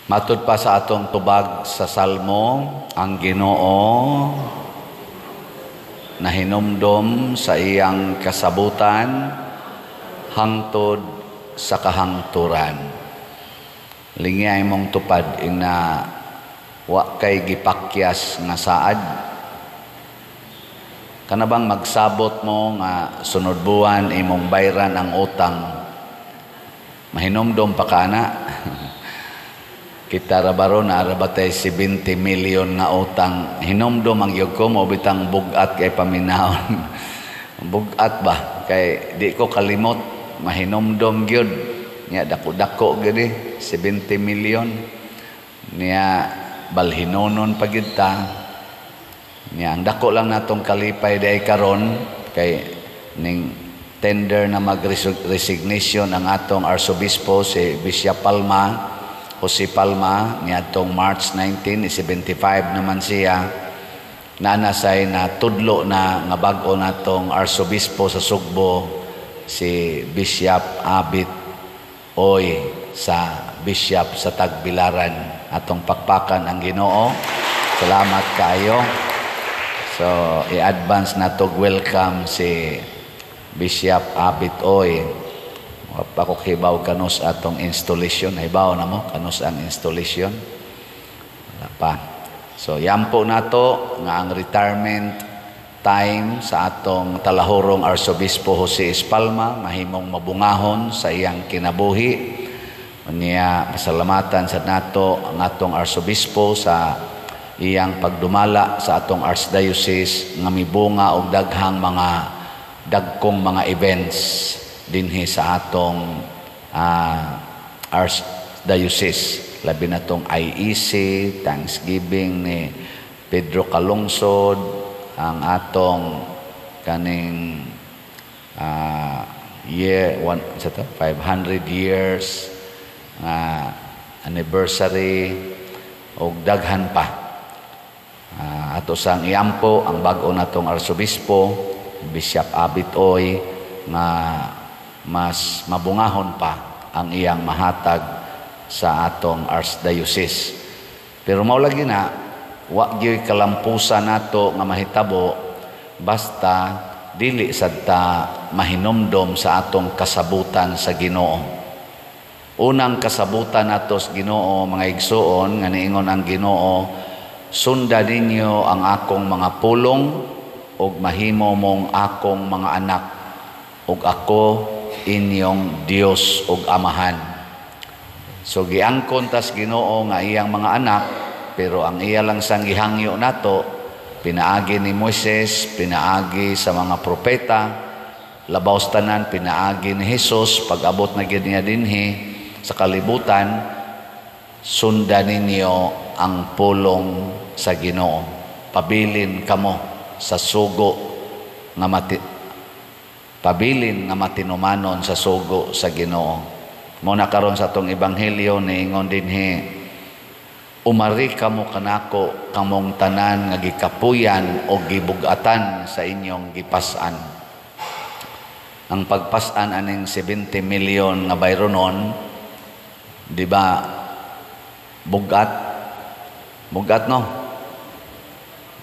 Matud pa sa atong tubag sa Salmo, ang Ginoo nahinumdom sa iyang kasabutan hangtod sa kahangturan. Lingiyay mong tupad ing na wa kay gipakyas nga saad. Kana bang magsabot mo nga sunod buwan imong bayran ang utang, mahinumdom pa ka na? Kita ra baron na ra batay 70 million nga utang. Hinumdom ang gyud ko mo bitang bugat kay paminawon. Bugat ba kay di ko kalimot, mahinumdom gyud nya, dako-dako gyud eh, 70 million niya, balhinonon pa gyud ta niya. Ang dako lang natong kalipay diay karon kay ning tender na mag-resignation ang atong arsobispo, si Bishop Palma, Jose Palma, niadtong March 19, 75 naman siya. Naanasay na tudlo na nga bag-o natong arsobispo sa Sugbo, si Bishop Abit Oy sa Bishop sa Tagbilaran. Atong pakpakan ang Ginoo. Salamat kaayo. So, i-advance na to, welcome si Bishop Abit Oy. Wa pa ko kibaw kanus atong installation. Hibaw na mo kanus ang installation? Wala pa. So, yampo nato nga ang retirement time sa atong talahurong Arsobispo Jose Espalma mahimong mabungahon sa iyang kinabuhi. Unya, pasalamatan sa nato ang atong arsobispo sa iyang pagdumala sa atong archdiocese nga mibunga og daghang mga dagkong mga events dinhi sa atong archdiocese, labi na tong IEC, Thanksgiving ni Pedro Calungsod, ang atong kaning year one sa to 500 years nga anniversary og daghan pa. Ato sang iampo ang bag-o natong arsobispo, Bishop Abit Oy, nga mas mabungahon pa ang iyang mahatag sa atong archdiocese. Pero mao lagi na wa gyoy kalampusan nato nga mahitabo basta dili sad ta mahinumdom sa atong kasabutan sa Ginoo. Unang kasabutan nato sa Ginoo, mga igsuon, nga niingon ang Ginoo, "Sunda ninyo ang akong mga pulong ug mahimo mong akong mga anak ug ako inyong Dios ug Amahan." So giangkon tas Ginoo nga iyang mga anak, pero ang iya lang sang gihangyo nato pinaagi ni Moises, pinaagi sa mga propeta, labaw sa tanan pinaagi ni Jesus pag-abot na gyud niya dinhi sa kalibutan: "Sunda ninyo ang pulong sa Ginoo. Pabilin kamo sa sugo nga mati, pabilin nga matinumanon sa sugo sa Ginoo." Mo na karon sa atong ebanghelyo niingon dinhi, "Umari kamo kanako, kamong tanan nga gikapuyan o gibugatan sa inyong gipas-an." Ang pagpas-an aning 70 million nga bayronon, di ba bugat? Bugat, no?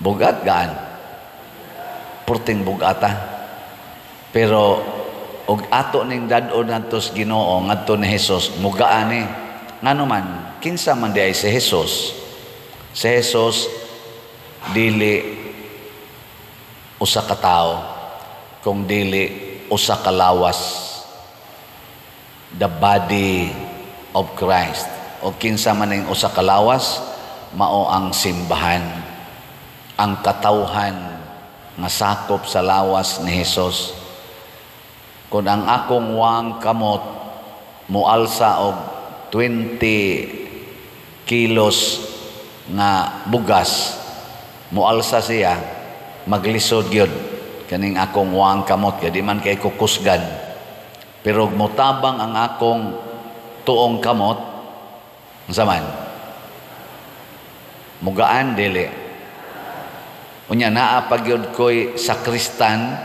Bugat gaan. Purting bugata. Pero og ato ning dad-on ngadto sa Ginoo, ngadto ni Jesus, mugaan ni. Ngano man, kinsa man diay si Jesus? Si Jesus dili usa ka tawo, kung dili usa ka lawas. The body of Christ. O kinsa man ning usa ka lawas, mao ang simbahan, ang katawhan nga sakop sa lawas ni Jesus. Kung ang akong wang kamot mualsa og 20 kilos nga bugas, mualsa siya, maglisod gyud kaning akong wang kamot kay di man kay kukusgan. Pero mutabang ang akong tuong kamot, unsa man? Mugaan dili? Unya naa pa gyud ko'y sakristan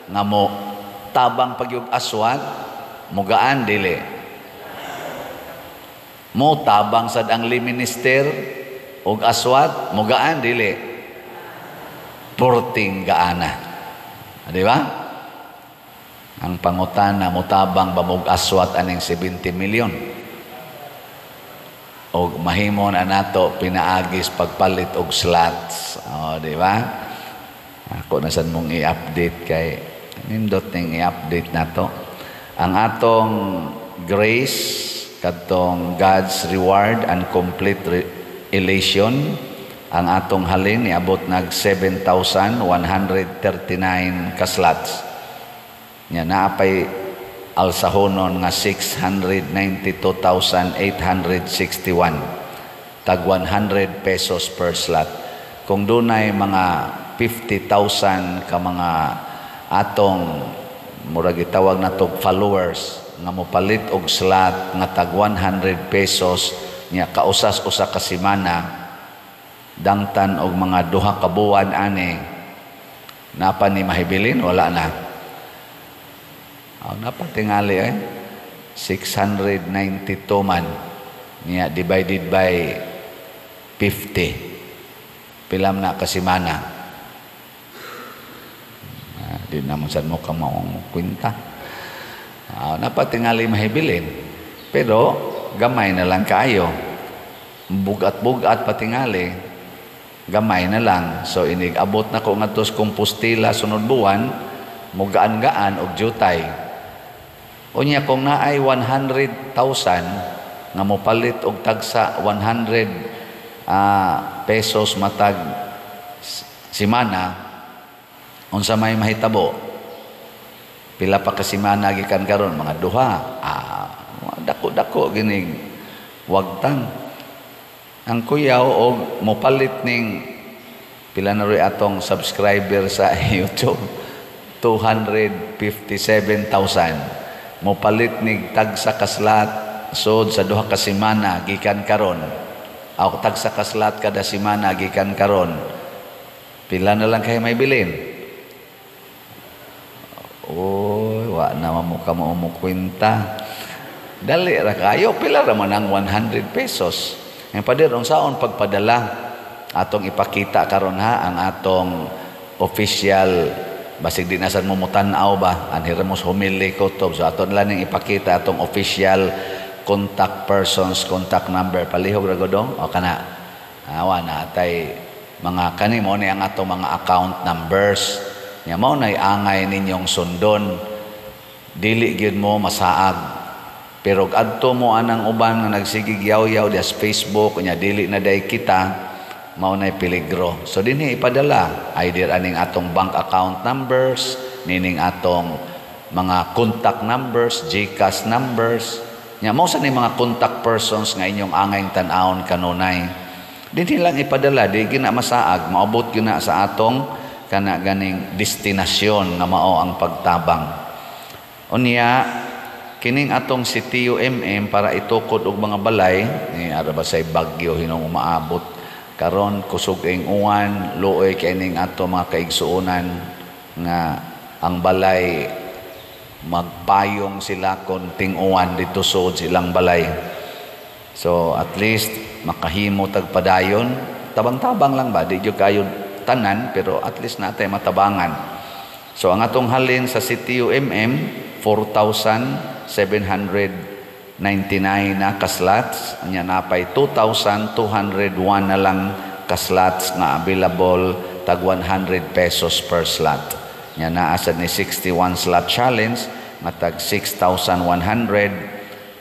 nga mo tabang pa gyud aswat, mugaan dili? Mo tabang sad ang minister og aswat, mugaan dili? Porting gaana. Di ba? Ang pangutana, mutabang ba mog aswat aning 70 million? Og mahimo na nato pinaagis pagpalit og slots. O, di ba? Ako na sad mong i-update kay nindot ning i-update nato. Ang atong grace, kadtong God's reward and complete elation, ang atong halin niabot nag 7,139 ka slots. Nya naapay alsahonon nga 692,861, tag 100 pesos per slot. Kung dunay mga 50,000 ka mga atong murag gitawag nato followers nga mopalit og slot nga tag 100 pesos nya kausas usa ka semana, dangtan og mga 2 ka buwan ani, napa ni mahibilin? Wala na. Oh, napatingali eh. 692 man niya divided by 50. Pilam na kasimana? Ah, di naman sad mo ka maong kwenta. Ah, napatingali mahibilin. Pero gamay na lang kaayo. Bugat-bugat patingali. Gamay na lang. So inig abot na ko ngadto sa Compostela sunod buwan, mugaan-gaan og jutay. Unya kung naay 100,000 nga mopalit og tagsa 100 pesos matag simana, unsa may mahitabo? Pila pa ka semana gikan karon? Mga duha. Dako-dako ginig wagtang. Ang kuyaw og mopalit ning pila na ro'y atong subscriber sa YouTube? 257,000. Mopalit nig tagsa ka slot sod sa 2 ka semana gikan karon. Aw, tagsa ka slot kada semana gikan karon. Pila na lang kay may bilin? Oy, wa na mo ka mo kwenta. Dali ra kayo, pila ra man ang 100 pesos? Ang pader, unsaon pagpadala? Atong ipakita karon ha ang atong official, basig di na sad mo mutan-aw ba, anhi ra mo humili ko to. So aton lang ning ipakita atong official contact persons, contact number. Palihog ra godong o kana. Awa na atay mga kani mo ni ang atong mga account numbers. Nya mao nay angay ninyong sundon. Dili gyud mo masaag. Pero adto mo anang uban nga nagsigig yaw-yaw dias Facebook nya dili na day kita, mao nay peligro. So dinhi ipadala either aning atong bank account numbers, nining atong mga contact numbers, GCash numbers. Nya mao sa ni mga contact persons nga inyong angay tan-awon kanunay. Dinhi lang ipadala, di gina masaag, maabot gyud na sa atong kana ganing destinasyon nga mao ang pagtabang. Unya kining atong si TUMM para itukod og mga balay ni ara ba say bagyo hinong umaabot karon, kusog ing uwan, luoy kay ning ato mga kaigsuonan nga ang balay magpayong sila kon ting-uwan dito sud silang balay. So at least makahimo tag padayon, tabang-tabang lang ba, di gyud kayo tanan, pero at least natay matabangan. So ang atong halin sa CTUMM, 4,799 na kaslots, anya napay 2,201 na lang kaslots nga available, tag 100 pesos per slot. Nya naa sad ni 61 slot challenge nga tag 6,127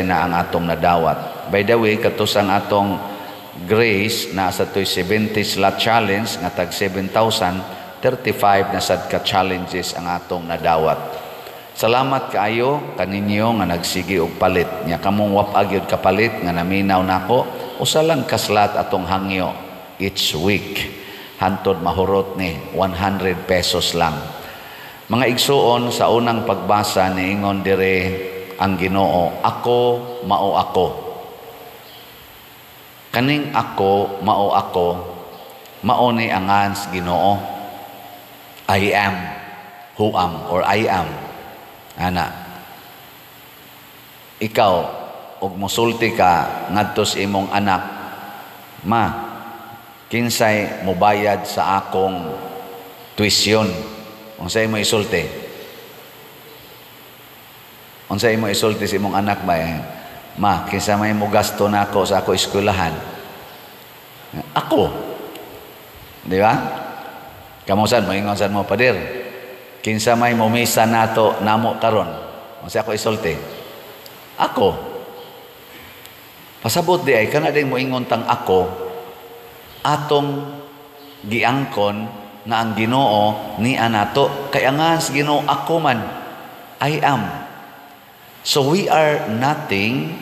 na ang atong nadawat. By the way, katos ang atong Grace na sa to'y 70 slot challenge nga tag 7,035 na sad ka challenges ang atong nadawat. Salamat kaayo kaninyo nga nagsige og palit. Nya kamong wapag yun kapalit nga naminaw nako, usa lang ka slot atong hangyo each week. Hantod mahurot ni 100 pesos lang. Mga igsuon, sa unang pagbasa niingon dire ang Ginoo, "Ako mao ako." Kaning "Ako mao ako" mao ni angan sa Ginoo. I am who am or I am. Ana. Ikaw, Og musulti ka ngadto sa imong anak, "Ma, kinsay mobayad sa akong tuition?" Unsa imo isulti? Unsa imo isulti sa imong anak ba? Eh? "Ma, kinsa may mo gasto nako sa ako eskwelahan?" "Ako." Di ba? Kamo sad moingon sad mo, "Pader, kinsa may momisa nato namo karon?" Unsa ako isulti? "Ako." Pasabot di ay kana din moingon tang "ako", atong giangkon nga ang Ginoo ni anato, kay ang sa Ginoo "ako man", "I am". So we are nothing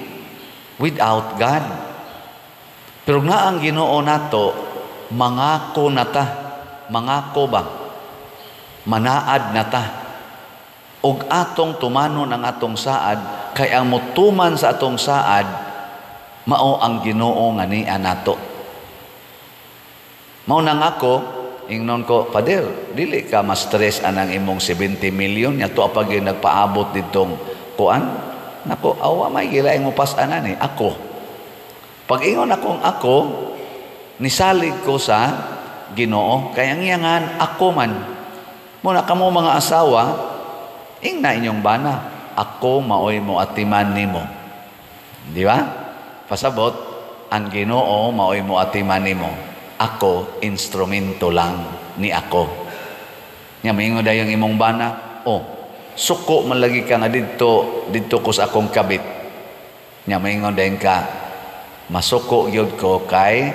without God. Pero nga ang Ginoo nato, mangako na ta, mangako ba, manaad na ta, ug atong tumanon ang atong saad, kay ang motuman sa atong saad mao ang Ginoo nga niya nato. Mao nang ako ingnon ko, "Pader, dili ka ma-stress anang imong 70 million nya to pag nagpaabot ditong kuan nako, awa may gilaing mo pas-anan eh." Ako, pag ingon akong "ako", nisalig ko sa Ginoo, kay ang iyangan "ako man". Muna kamo mga asawa, ingna inyong bana, "Ako maoy mo atiman nimo." Di ba? Pasabot, ang Ginoo maoy mo atiman nimo. Ako instrumento lang ni ako. Nya moingon dayon imong bana, "Oh, suko man lagi ka nga didto didto ko sa akong kabit." Nya moingon dayon ka, "Masuko gyud ko kay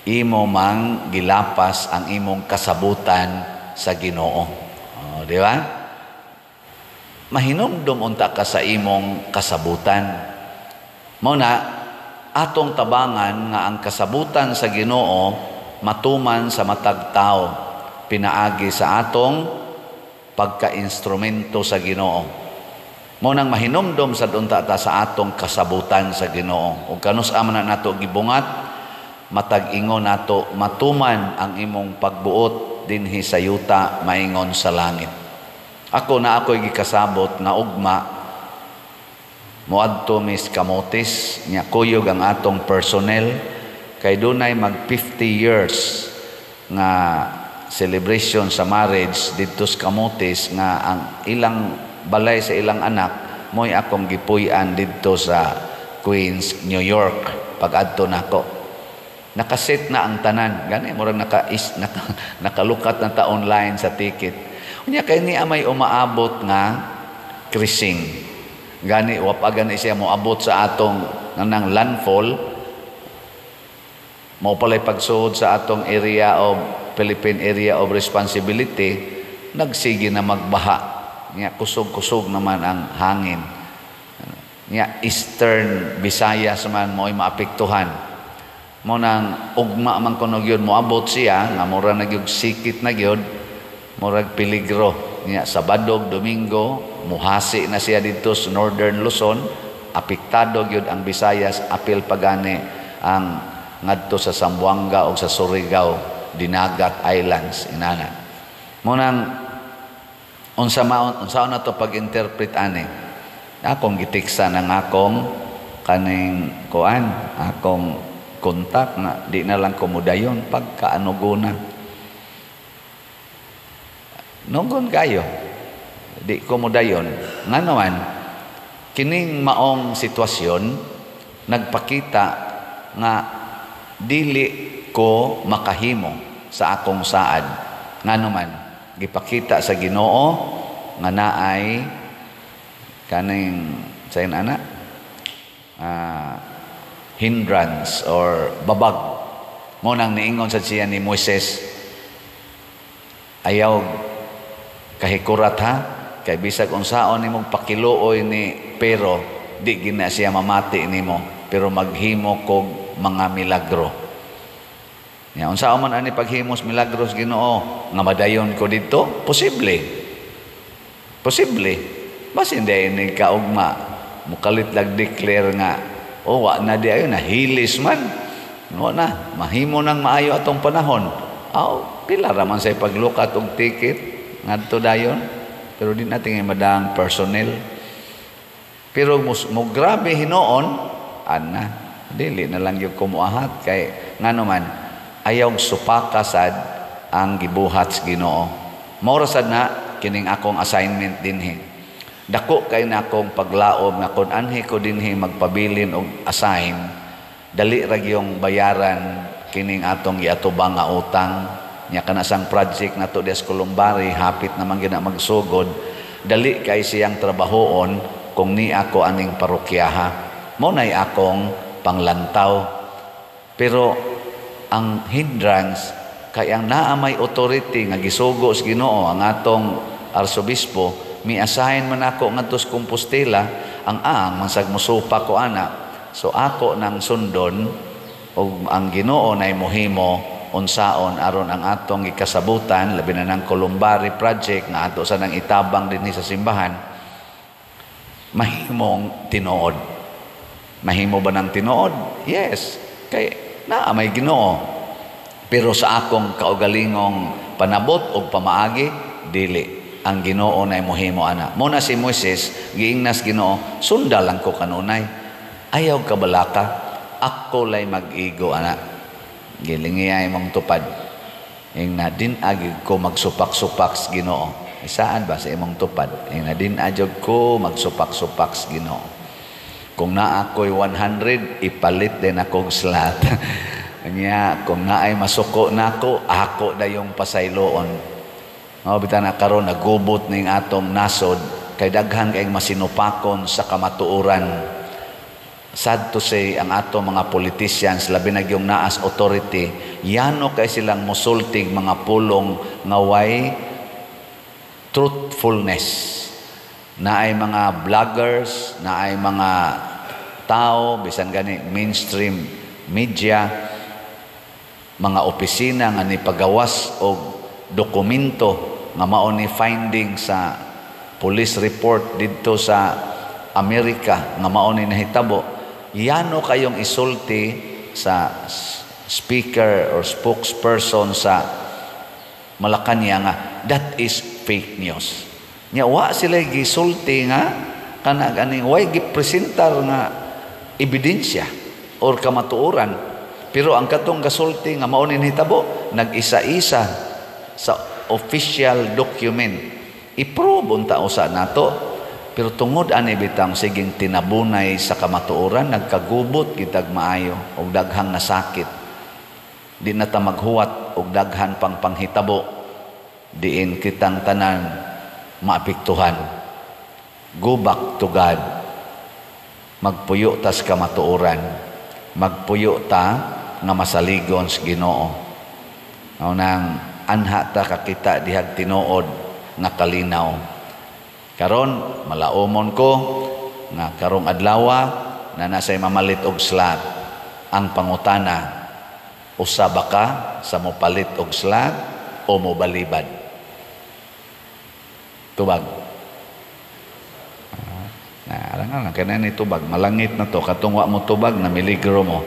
imo mang gilapas ang imong kasabutan sa Ginoo." Oh, di ba? Mahinumdum unta ka sa imong kasabutan. Mao na atong tabangan nga ang kasabutan sa Ginoo matuman sa matag tao pinaagi sa atong pagka-instrumento sa Ginoo. Mao nang mahinumdom sad unta ta sa atong kasabutan sa Ginoo. Ug kanus-a man na nato gibungat, matag ingon nato, "Matuman ang imong pagbuot dinhi sa yuta maingon sa langit." Ako na ako'y gikasabot nga ugma moadto mis Camotes, nya kuyog ang atong personnel kay dunay mag 50 years nga celebration sa marriage didto sa Camotes, nga ang ilang balay sa ilang anak mo'y akong gipuy-an didto sa Queens, New York. Pag-adto nako, nakaset na ang tanan, gani murag nakalukat na ta online sa ticket. Unya kay niya may umaabot nga krising, gani wa pa gani siya moabot sa atong nang landfall, mao palay pagsuod sa atong area of Philippine Area of Responsibility, nagsige na magbaha. Nya kusog-kusog naman ang hangin. Nya Eastern Visayas man mo'y maapektuhan. Mo nang ugma man kuno gyud moabot siya nga mura na gyud sikit na gyud, murag peligro. Nya Sabado, Domingo muhasi na siya didto sa Northern Luzon, apektado gyud ang Visayas, apil pagani ang ngadto sa Zamboanga o sa Surigao, Dinagat Islands inana. Mo nang unsa maon unsa na to pag-interpret ani, akong gitiksa ng akong kaning kuan, akong kontak nga di na lang kumudayon pagkaanuguna. Nugon kayo, di ko mudayon. Ngano man, kining maong sitwasyon nagpakita nga dili ko makahimo sa akong saad. Ngano man, gipakita sa Ginoo nga naay kaning sa ana hindrance or babag. Mo nang niingon sa siya ni Moises, "Ayaw kahikurat ha, kay bisag unsaon nimong pakiluoy ni pero di gina siya mamati nimo, pero maghimo kog mga milagro." Ya, unsaon man ani paghimos milagros, Ginoo, nga madayon ko didto? Posible. Posible. Basin di ni kaugma mukalit lag declare nga, "Oh, wa na di ayo nahilis man. Wa na mahimo nang maayo atong panahon." Aw, pila ra man say paglukat og ticket ngadto dayon. Pero di natin ngay madang personnel. Pero mo grabe hinuon ana, dili na lang gyud ko moahat kay ngano man ayaw supaka sad ang gibuhat sa Ginoo. Mao ra sad na kining akong assignment dinhi. Dako kay na akong paglaom nga kon anhi ko dinhi magpabilin og assign, dali ra gyung bayaran kining atong giatubang nga utang. Nya kana sang project nato diha sa Columbari, hapit naman gyud na magsugod, dali kay siyang trabahoon kung ni ako aning parokyaha. Mao nay akong panglantaw. Pero ang hindrance kay ang naa may authority nga gisugo sa Ginoo, ang atong arsobispo, mi-assign man ako ngadto sa Compostela, ang mansag mosupak ko ana. So ako nang sundon ug ang Ginoo nay mohimo unsaon aron ang atong gikasabutan, labi na ng Columbari project nga ato sa nang itabang dinhi sa simbahan, mahimong tinuod. Mahimo ba ng tinuod? Yes, kay naa may Ginoo. Pero sa akong kaugalingong panabot og pamaagi, dili. Ang Ginoo nay mohimo ana. Mo na si Moises giingnas Ginoo, sunda lang ko kanunay. Ayaw kabalaka, ako lay mag-igo ana. Gilingi mong tupad. Ingna din agi ko magsupak-supak sa Ginoo. Isaan ba sa imong tupad? Ingna din adyog ko magsupak-supak sa Ginoo. Kung naa ko'y 100, ipalit din akong slot. Kanya, kung naay masuko nako, ako dayong pasayloon. Mao bitaw na karon nagubot ning atong nasod kay daghan kay masinupakon sa kamatuoran. Sad to say, ang ato mga politicians, labi na gyung naas authority, yano kay silang musultig mga pulong nga way truthfulness. Naay mga vloggers, naay mga tao, bisan gani mainstream media, mga opisina nga nipagawas og dokumento nga mao ni finding sa police report didto sa Amerika nga mao ni nahitabo. Yano kayong isulti sa speaker or spokesperson sa Malacañang nga that is fake news. Nya wa sila gisulti nga kana ganing way gipresentar nga ebidensya or kamatuoran. Pero ang katong gasulti nga mao ni nahitabo, nag-isa-isa sa official document. I-prove unta usa nato. Pero tungod ani bitang siging tinabunay sa kamatuoran, nagkagubot kitag maayo og daghang nasakit. Di na ta maghuwat og daghan pang panghitabo, diin kitang tanan maapektuhan. Go back to God. Magpuyo tas kamatuoran. Magpuyo ta nga masaligon sa Ginoo. Mao nang anha ta kakita dihag tinuod nga kalinaw. Karon malaumon ko nga karong adlawa na nasay mamalit og slot. Ang pangutana, usa ba ka sa mopalit og slot o mobalibad? Tubag. Na alang kay ni tubag, malangit na to, katong wa mo tubag na miligro mo.